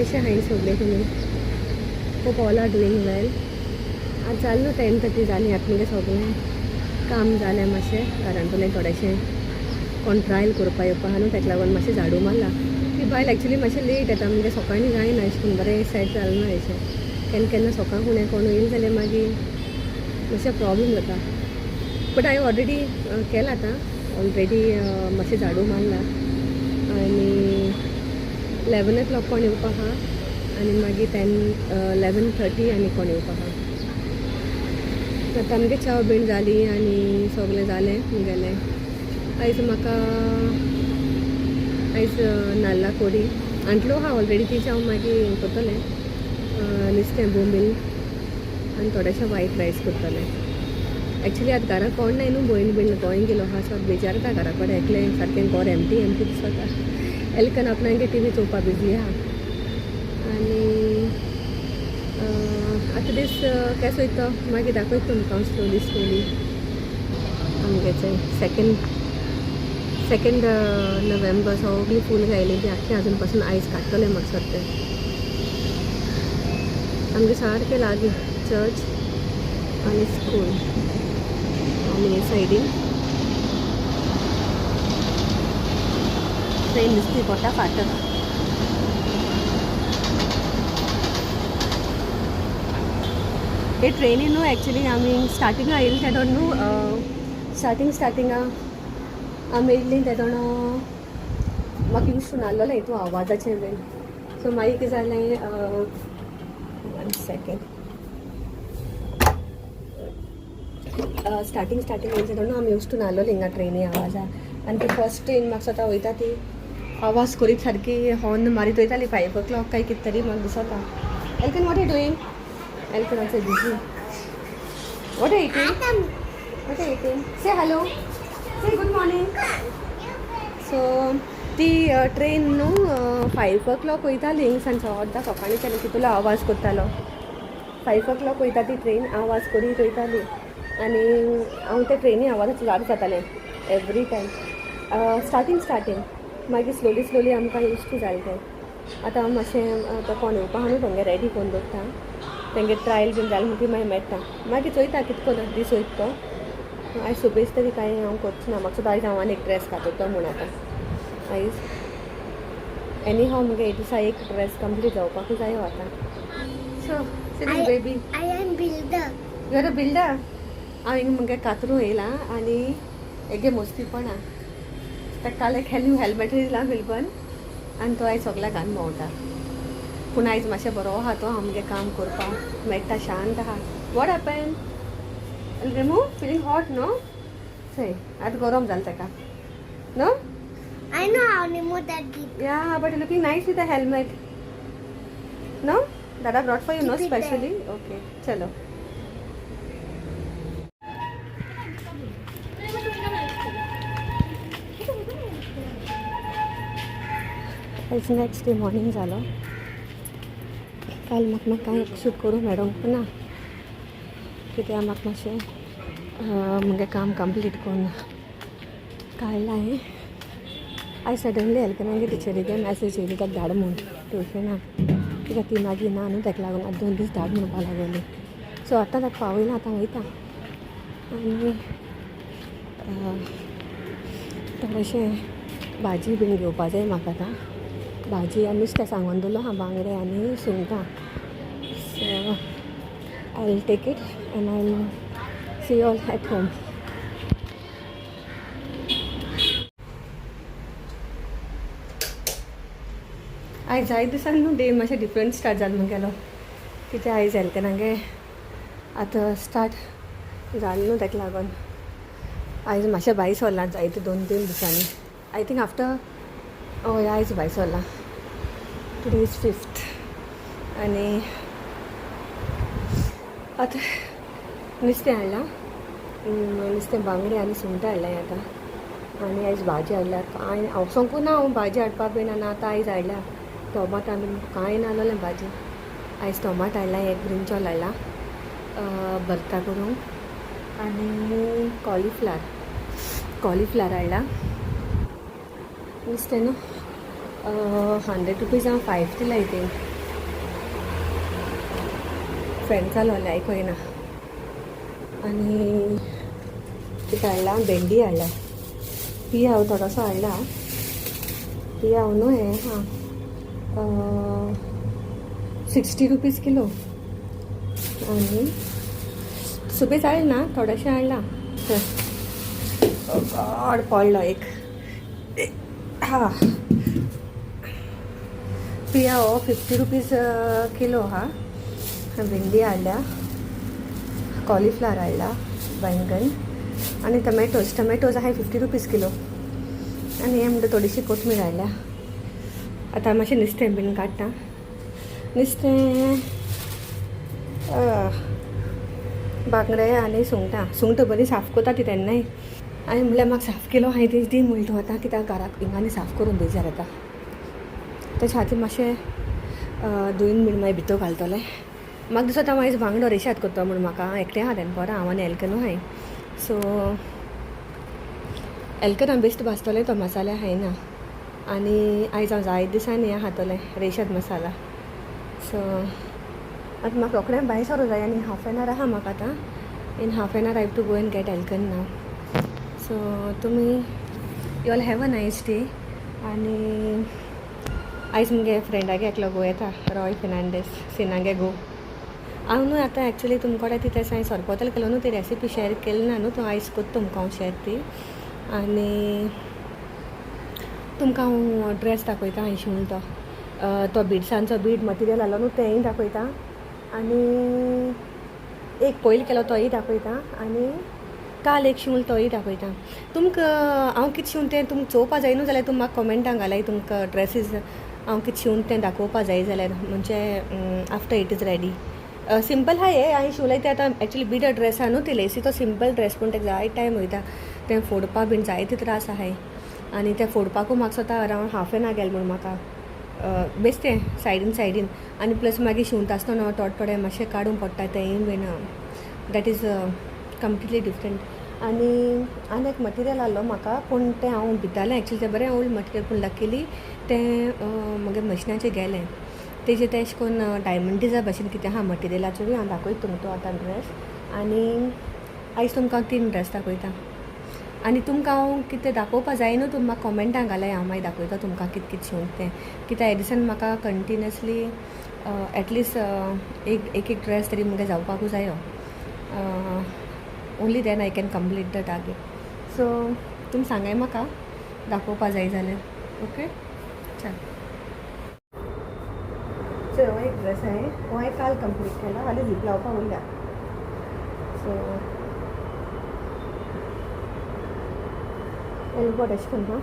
कशें आहाय सगळें तुमी? Hope all are doing well. आतां जालें न्हू 10:30 जालीं. आतां मुगे सगळें काम जालें. मातशें घरांतलें थोडेशें कोण ट्रायल करपा येवपा आहा न्हू, ताका लागून मातशें झाडू मारला. ती बायल एक्चुली मातशें लेट येता, म्हणजे सकाळीं जायना अशें करून बरें सेट जालें ना अशें. केन्ना केन्ना सकाळ फुडें कोण येयले जाल्यार मागीर मातशें प्रॉब्लम जाता. बट हांवें ऑलरेडी केलां आतां, ऑलरेडी मातशें झाडू मारला आनी 11 ओ क्लॉक कोण येवपा आहा आनी मागीर 10 11:30 आनी कोण येवपा आहा. आतां आमगे च्या बीन जाली आनी सगळें जालें मुगेलें. आयज म्हाका आयज नाल्ला कोडी आंटलो आहा ऑलरेडी, ती हांव मागीर हें करतलें, नुस्तें बोंबील आनी थोडेशें वायट रायस करतलें. एक्चुली आतां घरा कोण नाय न्हू, भयण बीन गोंय गेलो आहा, सो बेजार येता घरा कडेन एकलें, सारकें घर एमटी एमटी दिसता. एलकन आपणागे टीवी चोवपा बिजी आहा. आनी आतां दीस केसो वयता तो मागीर दाखयता तुमकां स्लोली स्लोली. आमगेचें सेकेंड सेकेंड नोव्हेंबर सगळीं फूल घायली ती आख्खी अजून पासून आयज काडटलें म्हाका सद्या. आमगे सारकें लागीं चर्च आनी स्कूल आनी हे सायडीन ट्रेन दिसती पोटा फाटक. हे ट्रेनी न्हू एक्चुली आमी स्टार्टिंगा येयली तेदोन न्हू, स्टार्टिंग स्टार्टिंगा आमी येयल्ली तेदोन म्हाका यूज टू नासलेलें हितू आवाजाचें बीन. सो मागीर कितें जालें, वन सेकेंड, स्टार्टिंग स्टार्टिंग येयले तेदोन आमी यूज टू नासलेली हिंगा ट्रेनी आवाजा. आनी ती फर्स्ट ट्रेन म्हाका दिसता वयता ती आवाज करीत सारकी हॉर्न मारीत वयताली 5 ओ क्लॉक काय कितें तरी म्हाका दिसता. Elkin, what you doing? Elkin also busy. What are eating? What are eating? Say hello, say good morning. So ती ट्रेन न्हू 5 ओ क्लॉक वयताली हिंगसान, सद्दां सकाळीं केन्ना तितूलो आवाज करतालो. 5 ओ क्लॉक वयता ती ट्रेन, आवाज करीत वयताली आनी हांव त्या ट्रेनी आवाजाचें जाग जातालें एवरी टायम स्टार्टींग स्टार्टींग. मागीर स्लोली स्लोली आमकां यूज टू जालें तें. आतां हांव मातशें आतां कोण येवपा आहा न्हू तेंगे रेडी करून दवरता, तेंगे ट्रायल बीन जालें म्हणटकीर मागीर मेळटा. मागीर चोयता कितें करून दीस वयता तो. आयज सुबेज तरी कांय हांव करचो ना, म्हाका सुद्दां आयज हांव आनी एक ड्रेस घातोता म्हूण. आतां आयज एनी हांव मुगे एक दिसा एक ड्रेस कंप्लीट जावपाकूच जायो आतां. So see baby. I am builder. You are a builder. हांव हिंगा मुगे कातरू येयलां आनी एगे मोस्तीपणा ताका काल एक हेल्मेट दिलां बिलबन आनी तो आयज सगळ्या घालून भोंवता. पूण आयज मातशें बरो आहा तो, आमगे काम करपाक मेळटा, शांत आहा. What happen Remu? Feeling hot न्हू? चय आतां गरम जालें ताका न्हू. I know how to remove that deep. Yeah, but you're looking nice with the helmet. No? That I brought for you, no? Keep it there. Specially? Okay, chalo. आयज next day morning जालो. काल म्हाका म्हाका कांय shoot करूंक मेळोंक ना, कित्याक म्हाका मातशें म्हगे काम कंप्लीट करून काडलां हांवें. आयज सडनली एल्कनागे टिचरीगे मॅसेज येयली ताका धाड म्हूण ट्युशनाक, कित्याक ती मागीर ना न्हू, ताका लागून आतां 2 दीस धाड म्हणपाक लागली. सो आतां ताका पावयला, आतां वयता आनी थोडेशें भाजी बीन घेवपा जाय म्हाका. आतां भाजी आनी नुस्तें सांगून दवरलो आहा, बांगडे आनी सुंगटां. So I will take it and I will see all at home. आयज जाय दिसान न्हू डे मातशें डिफरंट स्टार्ट जालो मुगेलो, कित्याक आयज एल्कनागे आतां स्टार्ट जालें न्हू, ताका लागून आयज मातशें भायर सरलां जायते 2-3 दिसांनी. I think after हय आयज भायर सरलां. Today is 5th आनी आतां नुस्तें हाडलां, नुस्तें बांगडे आनी सुंगटां हाडलां आतां. आनी आयज भाजी हाडल्या, कांय हांव वचोंकू ना हांव भाजी हाडपा बीन. आनी आतां आयज हाडल्या टोमाट बीन, कांय नासलेलें भाजी. आयज टोमाट हाडला, एक ब्रिंजॉल हाडला भरता करूंक आनी कॉलिफ्लावर, कॉलिफ्लावर हाडला. नुस्तें न्हू 100 रुपीज हांव 5 दिला I think. फॅन चालू आसलें आयको येना. आनी कितें हाडला, भेंडी हाडल्या, पियाव थोडोसो हाडला. पियाव न्हू हें आहा 60 रुपीज किलो. आनी सुबेज हाडलें ना, थोडेशें हाडलां. गॉड, पडलो एक. हा, पियाव 50 रुपीज किलो आहा. भेंडी हाडल्या, कॉलिफ्लावर हाडला, बैंगन आनी टमॅटोज. टमॅटोज आहाय 50 रुपीज किलो. आनी हें म्हणटा थोडीशी कोथमीर हाडल्या. आतां मातशें नुस्तें बीन काडटा. नुस्तें बांगडे आनी सुंगटां. सुंगटां बरी साफ करता ती तेन्नाय. हांवें म्हणल्यार म्हाका साफ केलो हांवें ती दी म्हणटा तूं. आतां कित्याक घराक हिंगांनी साफ करून बेजार येता. तेच्या खातीर मातशें धुयन बीन मागीर भितर घालतलें. म्हाका दिसता हांव आयज बांगडो रेशाद करता म्हूण. म्हाका एकटें आहा दनपरां हांव आनी एल्कनू आहाय. सो एल्कन हांव बेश्ट भाजतलें, तो मसाले खायना. आनी आयज हांव जायते दिसांनी हें खातलें, रेशाद मसाला. सो आतां म्हाका रोखडें भायर सरूं जाय आनी हाफ एन our आहा म्हाका आतां. In half an hour I have to go and get Elkan now. So तुमी you all have a nice day. आनी आयज मुगे फ्रेंडागे एकलो घो येता, रॉय फेर्नांडीस सिनागे घो. हांव न्हू आतां एक्चुली तुमकडे ती तें हांवें सोरपोतेल केलो न्हू, ती रेसिपी शेअर केली ना न्हू. तो आयज कोत्ता तुमकां हांव शेअर ती. आनी तुमकां हांव ड्रेस दाखयता हांवें शिवून तो तो बिड्सांचो बीड मटिरियल आसलो न्हू, तेंय दाखयता. आनी एक पयलीं केलो तोय दाखयता आनी काल एक शिवून तोय दाखयता तुमकां. हांव कितें शिवून तें तुमकां चोवपा जाय न्हू जाल्यार तुमी म्हाका कॉमेंटान घालाय. तुमकां ड्रेसीस हांव कितें शिवून तें दाखोवपा जाय जाल्यार, म्हणजे after it is ready. Simple आहा हें हांवें शिवलें तें. आतां एक्चुली बीड ड्रेस आहा न्हू ती लेसी, तो सिंपल ड्रेस, पूण तेका जायते टायम वयता. तें फोडपा बीन जायते त्रास आहाय. आनी तें फोडपाकूय म्हाका स्वता अरावंड हाफ एन our गेलें म्हूण म्हाका बेश्टें सायडीन सायडीन. आनी प्लस मागीर शिंवता आसतना थोडे थोडे मातशें काडूंक पडटा तेंय been, that is completely different. आनी आनी एक मटिरियल आहलो म्हाका, पूण तें हांव भितालें एक्चुली. तें बरें ओल्ड मटिरियल, पूण लकीली तें म्हगे मशिनाचेर गेलें. तेजें तें अशें करून डायमंडीजा भाशेन कितें आहा मटिरियलाचेरूय. हांव दाखयता तुमकां तो आतां ड्रेस. आनी आयज तुमकां हांव तीन ड्रेस दाखयता. आनी तुमकां हांव कितें दाखोवपा जाय न्हू, तुमी म्हाका कॉमेंटान घालाय. हांव मागीर दाखयता तुमकां कितें कितें शिवून तें. कित्याक ह्या दिसान म्हाका कंटिन्युअसली एटलिस्ट एक एक एक ड्रेस तरी मुगे जावपाकूय जायो. Only then I can complete the target. So तुमी सांगाय म्हाका दाखोवपा जाय जाल्यार. ओके, चल. चल, हो एक ड्रेस आहे, हो हांवें काल कंप्लीट केला. हालीं झीप लावपाक उरल्या. सो एल्बो अशें करून आहा.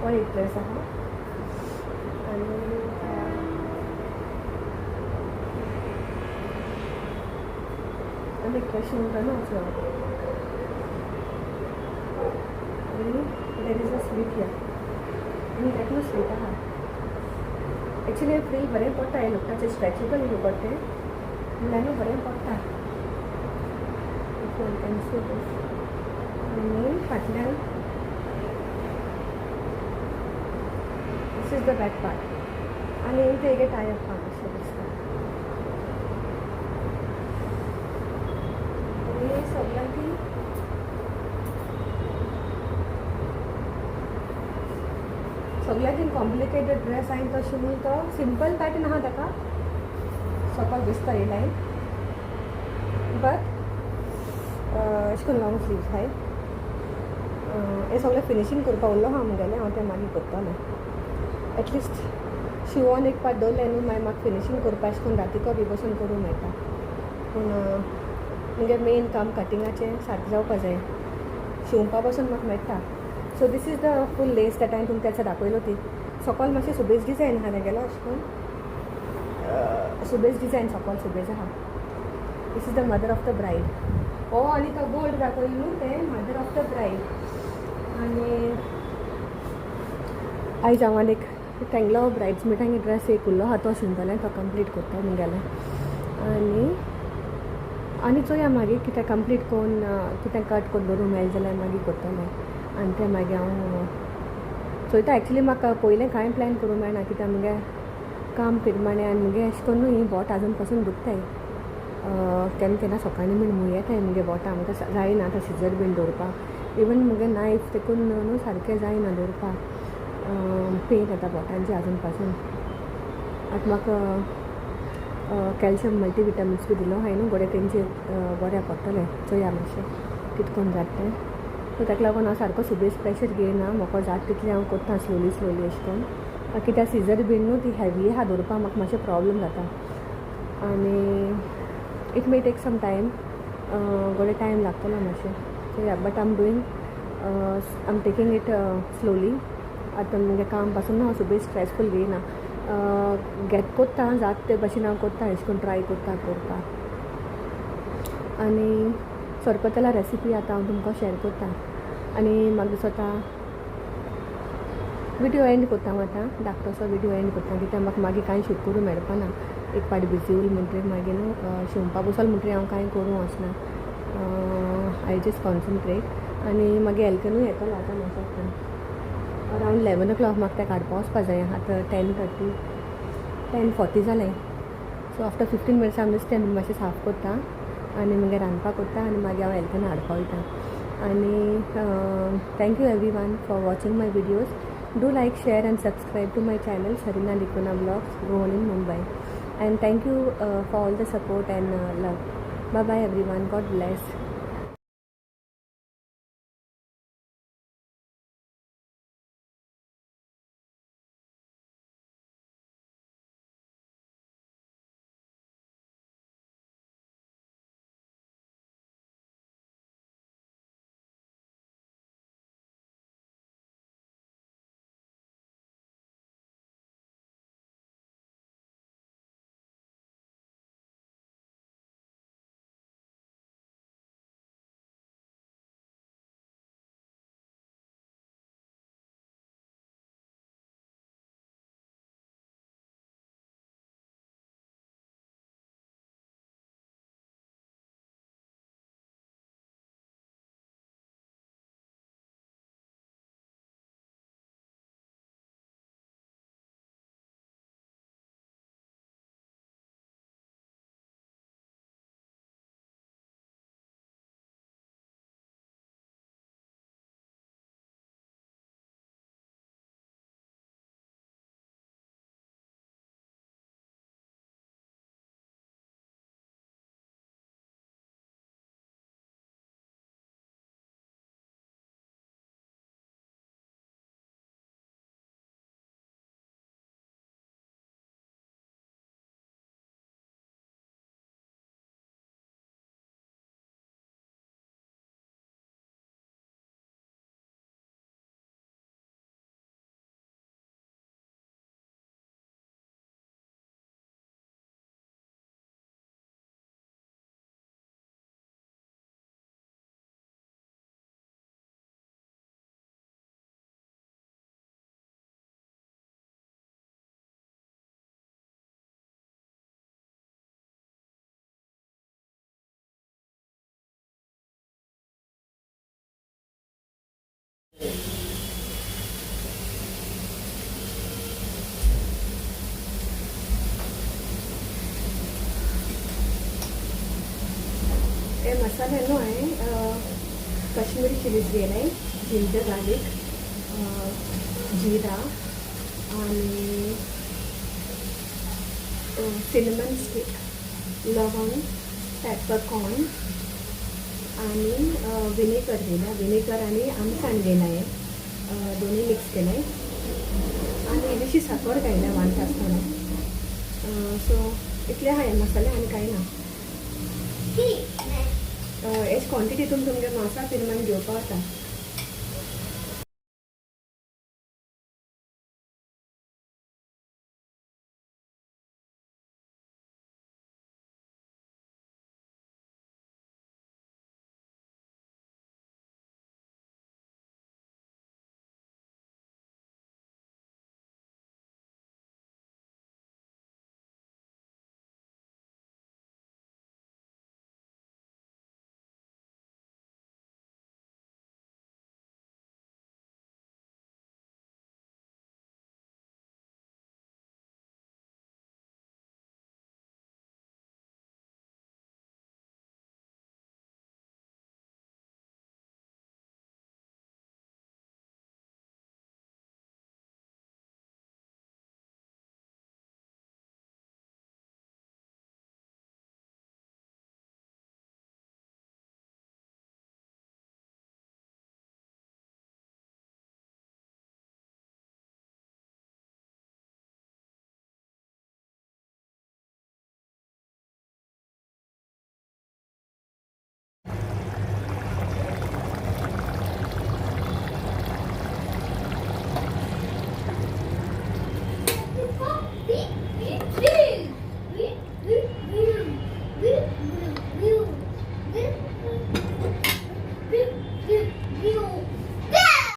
हो एक ड्रेस आहा. आनी आनी एक ड्रेस शिवून ना. आनी there is a slit here आनी तातूंत स्लीट आहा. एक्चुली फ्रील बरें पडटा हें लुगटाचें, स्ट्रेचेबल लुगट तें म्हणल्यार न्हू बरें पडटा. If you can see this. आनी फाटल्यान this is the back part. आनी ते एक टाय अप आहा अशें दिसता. आनी सगळ्यांकीन कॉम्प्लिकेटेड ड्रेस हांवें तो शिवून. तो सिंपल पॅटर्न आहा, ताका सकल दिसता ही लायन, बट अशें करून लॉंग स्लीव्स आहाय. हें सगळें फिनिशींग करपा उरलो आहा मुगेलें. हांव तें मागीर करतलें. एटलिस्ट शिवोन एक पाट दवरलें न्हू, मागीर म्हाका फिनिशींग करपा अशें करून रातीको बी बसून करूंक मेळटा. पूण मुगे मेन काम कटिंगाचें सारकें जावपा जाय, शिंवपा पासून म्हाका मेळटा. So this is the full lace that हांवें तुमकां तेचा दाखयलो. ती सकल मातशें सुबेज डिजायन आहा तेगेलो. अशें करून सुबेज डिजायन, सकल सुबेज आहा. This is the mother of the bride. हो आनी तो गोल्ड दाखयलो न्हू, तें मदर ऑफ the bride. आनी आयज हांव आनी एक तेंगलो ब्रायड्स मेटांगे ड्रेस एक उरलो आहा, तो शिंवतलें, तो कंप्लीट करता मुगेलें. आनी आनी चोया मागीर कितें कंप्लीट करून, कितें कट करून दवरूंक मेळ्ळें जाल्यार मागीर करतलें. आनी तें मागीर हांव चोयता. एक्चुली म्हाका पयलें कांय प्लॅन करूंक मेळना, कित्याक मुगे काम पिरमाणे. आनी मुगे अशें करून न्हू ही बोट आजून पासून दुखताय. केन्ना केन्ना सकाळीं बीन मूय येताय मुगे बोटां. म्हाका जायना आतां सिजर बीन दवरपाक. इवन मुगे नायफ तेकून न्हू सारकें जायना दवरपाक. पेन येता बोटांची आजून पासून. आतां म्हाका कॅल्शियम मल्टीविटामिन्स बी दिलो हांवें न्हू, गोडे तेंचे बऱ्या पडटलें. चोया मातशें कितें करून जाता तें. सो ताका लागून हांव सारको सुबेज प्रेशर घेयना, म्हाका जाता तितलें हांव करता स्लोली स्लोली अशें करून. कित्याक सिजर बीन न्हू ती हेवी आहा दवरपाक म्हाका मातशें प्रॉब्लम जाता. आनी it may take some time, गोडे टायम लागतलो मातशें. चोया, but I am doing, I am taking it slowly. आतां मुगे काम पासून हांव सुबेज स्ट्रेसफूल घेयना, घेत कोत्ता जाता ते भाशेन हांव कोत्ता, अशें करून ट्राय कोत्ता करपाक. आनी सोरपतला रेसिपी आतां हांव तुमकां शेअर कोत्ता. आनी म्हाका दिसता विडियो एंड कोत्ता हांव आतां, धाकटोसो विडियो एंड कोत्ता, कित्याक म्हाका मागीर कांय शूट करूं मेळपाना. एक पाट बिजी उरलें म्हणटकीर मागीर न्हू शिंवपा बसोल म्हणटकीर हांव कांय करूं वचना. I just concentrate. आनी मागीर एल्कनूय येतलो आतां मातसो अरावंड 11 o'clock म्हाका तें काडपा वचपा जाय. आतां 10:30 10:40 जालें. सो आफ्टर 15 मिनट्स हांव नुस्तें बीन मातशें साफ करता आनी मागीर रांदपाक करता आनी मागीर हांव एल्कन हाडपा वयता. आनी thank you everyone for watching my videos. Do like, share and subscribe to my channel Sarina D'Cunha vlogs, Goan in Mumbai. And thank you for all the support and love. Bye bye everyone, God bless. हे मसाले न्हू हांवें Kashmiri chillies घेयलाय, ginger garlic, जिरा आनी cinnamon stick, लवंग, peppercorn आनी vinegar घेयला. Vinegar आनी आमसाण घेयला, हें दोनूय मिक्स केलें. आनी इल्लीशी साकर घायल्या वांटता आसतना. सो इतले आहा हे मसाले आनी कांय ना. एज क्वॉन्टिटी तुमी तुमगे मासा पिरमान घेवपा वता.